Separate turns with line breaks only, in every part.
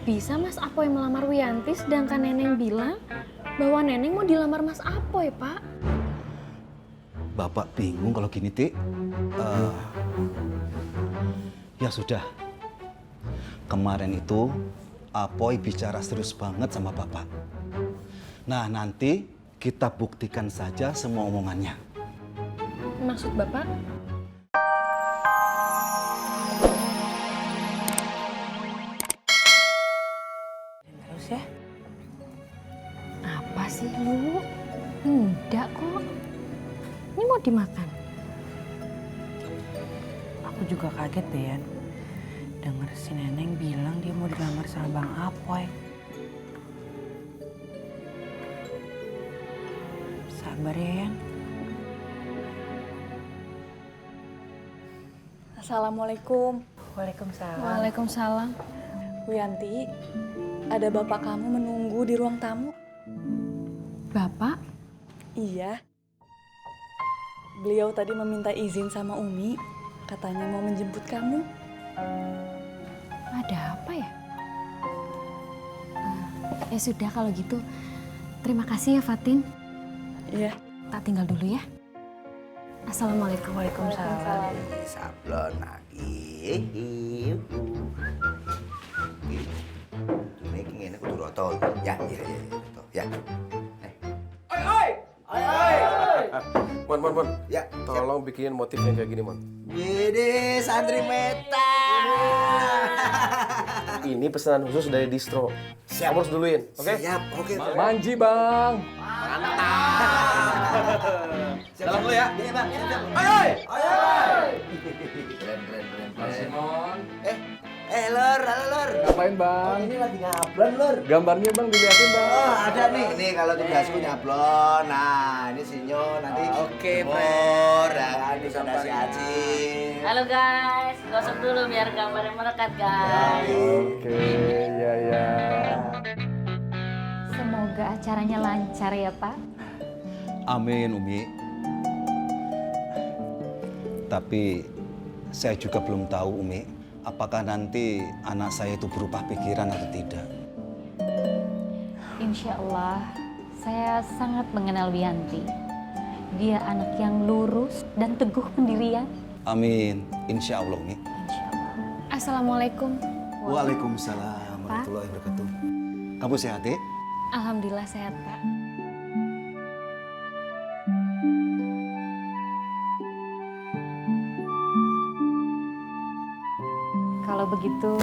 bisa Mas Apoy melamar Wiyanti sedangkan Neneng bilang bahwa Neneng mau dilamar Mas Apoy, Pak?
Bapak bingung kalau gini, Tik. Ya sudah. Kemarin itu Apoy bicara serius banget sama Bapak. Nah, nanti kita buktikan saja semua omongannya.
Maksud Bapak?
Terus ya?
Apa sih lu? Enggak kok. Ini mau dimakan.
Aku juga kaget deh, Yan. Denger si Neneng bilang dia mau dilamar sama Bang Apoy. Sabar ya, Yan.
Assalamualaikum.
Waalaikumsalam.
Waalaikumsalam.
Wiyanti, ada bapak kamu menunggu di ruang tamu.
Bapak?
Iya. Beliau tadi meminta izin sama Umi, katanya mau menjemput kamu.
Ada apa ya? Ya sudah kalau gitu. Terima kasih ya Fatin.
Iya.
Tak tinggal dulu ya. Assalamualaikum.
Waalaikumsalam.
Sablon lagi. Ini ngene kudu roto. Ya, ya.
Mon.
Ya,
Tolong bikinin motifnya kayak gini, Mon.
Gede santri meta.
Ini pesanan khusus dari distro.
Siap.
Kamu harus duluin, oke?
Siap, oke.
Manji, Bang.
Dalam dulu ya. Iya, Bang. Siap. Keren.
Mon.
Lor, halo, Lor.
Ngapain, Bang?
Ini lagi nyablon, Lor.
Gambarnya, Bang, dilihatin, Bang.
Oh, ada nih. Nih kalau tugasku nyablon. Nah, ini sinyo nanti.
Oke,
Mur. Nah, ini sudah si Aci.
Halo guys, gosok dulu biar gambarnya melekat guys.
Oke, ya.
Semoga acaranya lancar ya Pak.
Amin, Umi. Tapi saya juga belum tahu, Umi, apakah nanti anak saya itu berubah pikiran atau tidak.
Insya Allah, saya sangat mengenal Wiyanti. Dia anak yang lurus dan teguh pendirian.
Amin, insya Allah, Umi.
Insya Allah.
Assalamualaikum.
Waalaikumsalam warahmatullahi wabarakatuh. Kamu sehat, Dek?
Alhamdulillah sehat, Pak.
Kalau begitu,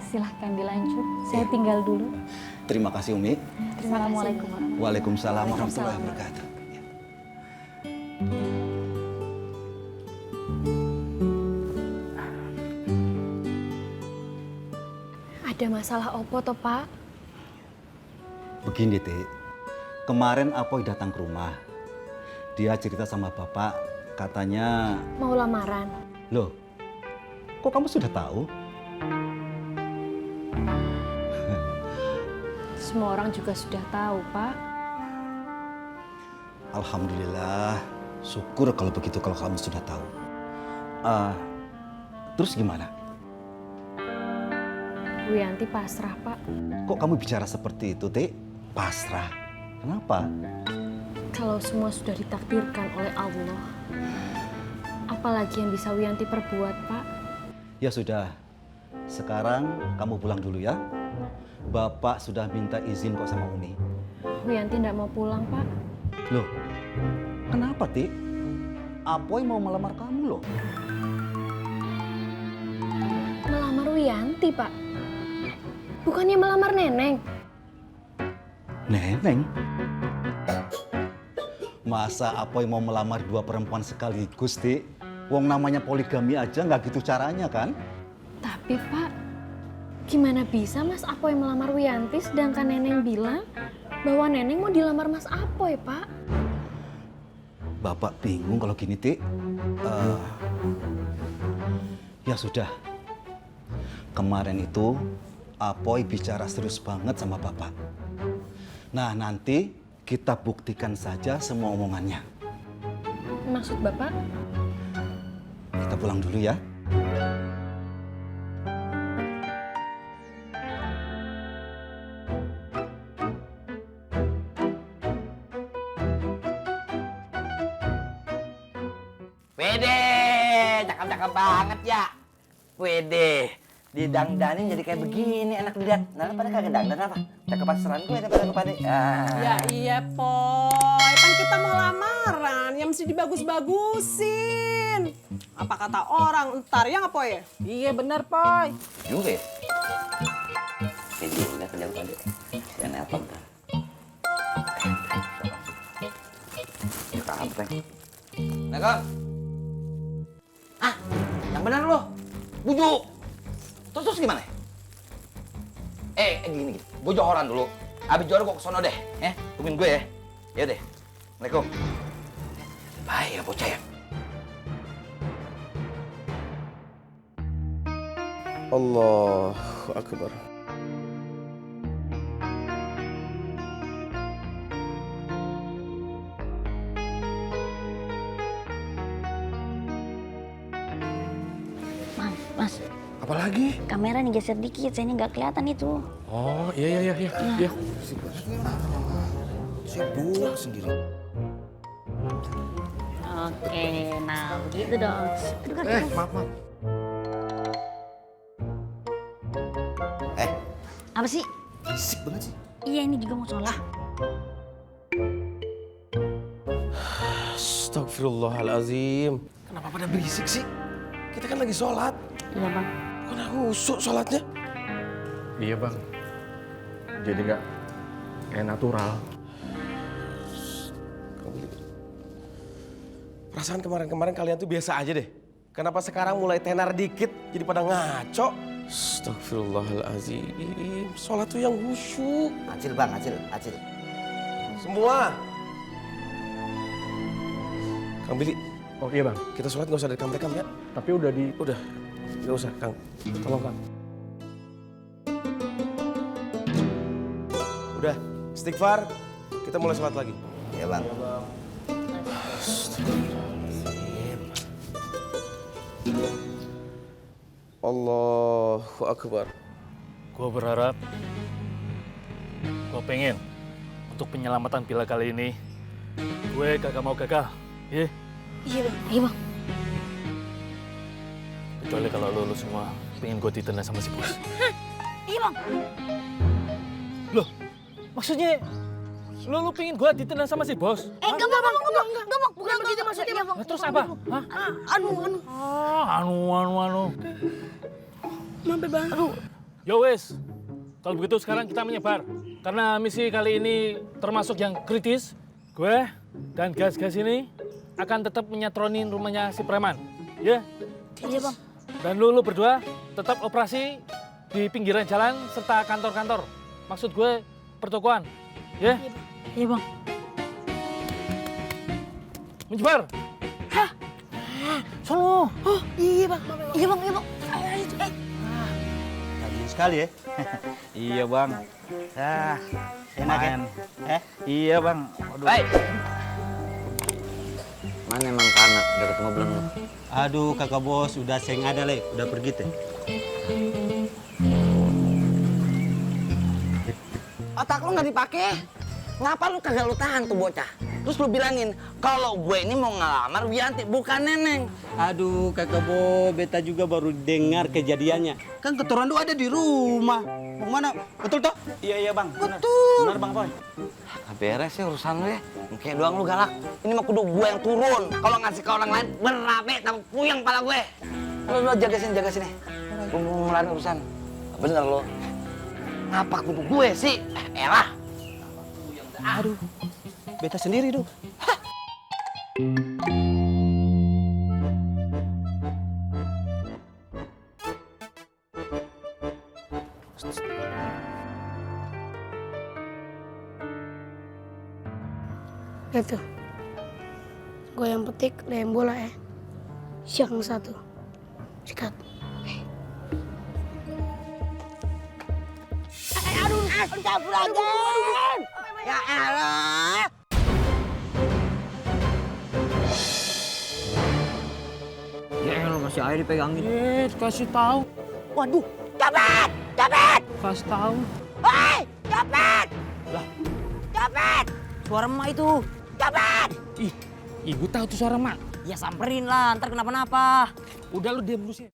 silahkan dilanjut. Saya tinggal dulu.
Terima kasih, Umi.
Assalamualaikum warahmatullahi
Waalaikumsalam warahmatullahi wabarakatuh.
Ada masalah opo toh, Pak?
Begini, Dek. Kemarin Apoy datang ke rumah. Dia cerita sama Bapak, katanya,
Mau lamaran?
loh, kok kamu sudah tahu?
Semua orang juga sudah tahu, Pak.
Alhamdulillah, syukur kalau begitu kalau kamu sudah tahu. Terus gimana?
Wiyanti pasrah, Pak.
Kok kamu bicara seperti itu, Dek? Pasrah. Kenapa?
Kalau semua sudah ditakdirkan oleh Allah, apalagi yang bisa Wiyanti perbuat, Pak?
Ya sudah, sekarang kamu pulang dulu ya. Bapak sudah minta izin kok sama Umi.
Wiyanti tidak mau pulang, Pak.
Loh, kenapa, Tik? Apoy mau melamar kamu loh.
Melamar Wiyanti, Pak. Bukannya melamar Neneng.
Neneng? Masa Apoy mau melamar dua perempuan sekaligus, Tik? Wong namanya poligami aja nggak gitu caranya, kan?
Tapi, Pak, gimana bisa Mas Apoy melamar Wiyanti sedangkan Neneng bilang bahwa Neneng mau dilamar Mas Apoy, Pak?
Bapak bingung kalau gini, Tik. Ya sudah. Kemarin itu Apoy bicara serius banget sama Bapak. Nah, nanti kita buktikan saja semua omongannya.
Maksud Bapak?
Kita pulang dulu ya.
Wede, cakep-cakep banget ya. Wede, didangdanin jadi kayak begini enak dilihat. Nah, pada kagak dangdan apa? Cakep pasaran gue daripada lu pada.
Ya iya, Poy. Kan kita mau lamaran, yang mesti dibagus-bagusin. Apa kata orang, entar ya nggak, Poy?
Iya bener, Poy.
Juga ya. Jadi udah kerja lu pada. Ya nelpon kan. Apa? Nakal. Ah, yang benar lo. Bujuk. Terus gimana? Gini. Gue johoran dulu. Abis johor gue kesono deh. Tungguin gue ya. Ya deh. Assalamualaikum. Baik ya bocah ya.
Allahu Akbar.
Mas,
Apalagi?
kamera nih geser dikit, saya ini nggak kelihatan itu.
Oh, iya. Iya.
Sibuk sendiri.
Oke, nah begitu dong. Aduh, kan,
Maaf.
apa sih?
Berisik banget sih.
Iya, ini juga mau sholat.
Astagfirullahalazim. Kenapa pada berisik sih? Kita kan lagi sholat.
Iya, Bang.
Kok husuk sholatnya? Iya, Bang. Jadi nggak kayak natural. Perasaan kemarin-kemarin kalian tuh biasa aja deh. Kenapa sekarang mulai tenar dikit jadi pada ngaco? Astagfirullahalazim. Sholat tuh yang khusyuk.
Acil bang, acil.
Semua. Kang Billy,
Oh iya bang,
kita sholat nggak usah direkam-rekam ya?
tapi udah di...
Udah, nggak usah Kang. Tolong Kang. Udah, istighfar. Kita mulai sholat lagi.
Ya bang.
Allahu Akbar.
Gue berharap, gue pengen untuk penyelamatan Bella kali ini, gue kagak mau gagal, ya?
Iya, Bang.
Kecuali kalau lu semua pengen gue ditendang sama si bos.
Iya, Bang.
Loh, maksudnya lu pengen gue ditendang sama si bos?
Enggak, Bang. Bukan begitu maksudnya, Bang.
Nah, terus apa? Hah? Anu.
Mampir, Bang.
Ya wes, kalau begitu sekarang kita menyebar. Karena misi kali ini termasuk yang kritis, gue dan gas-gas ini akan tetap menyatronin rumahnya si preman. Ya?
Iya, Bang.
Dan lu berdua tetap operasi di pinggiran jalan serta kantor-kantor. Maksud gue pertokoan. Ya?
Iya, Bang.
Menyebar. Hah? Sono.
Oh, iya, Bang. Iya, Bang.
Rajin sekali ya. Iya bang. Enak kan? Iya bang.
Baik. Mana emang Kana? Udah ketemu belum lu?
Aduh kakak bos, udah saya nggak ada le, udah pergi teh.
Otak lu nggak dipakai. Ngapa lu kagak lu tahan tuh bocah? Terus lu bilangin kalau gue ini mau ngelamar Wianti bukan Neneng.
Aduh kakak bos, beta juga baru dengar kejadiannya. Kan keturunan lu ada di rumah. Mau mana? Betul toh? Iya bang.
Betul.
Benar bang Boy.
Beres ya urusan lu ya. Kayak doang lu galak. Ini mah kudu gue yang turun. Kalau ngasih ke orang lain berabe, tambah puyeng pala gue. Lu jaga sini. Gue mau ngelarin urusan. Bener lo. Ngapa kudu gue sih? Elah.
Aduh, beta sendiri tuh.
Itu. Gue yang petik, lem bola ya. Siang satu. Sikat.
Aduh, astagfirullahaladzim. Ya elah.
Ya lu masih air dipegangin.
Kasih tahu.
Waduh, dapat.
Kasih tahu.
Hei, dapat.
Suara emak itu.
Dapat.
Ih, ibu tahu tuh suara emak.
Ya samperin lah, ntar kenapa-napa.
Udah lu diam dulu sih.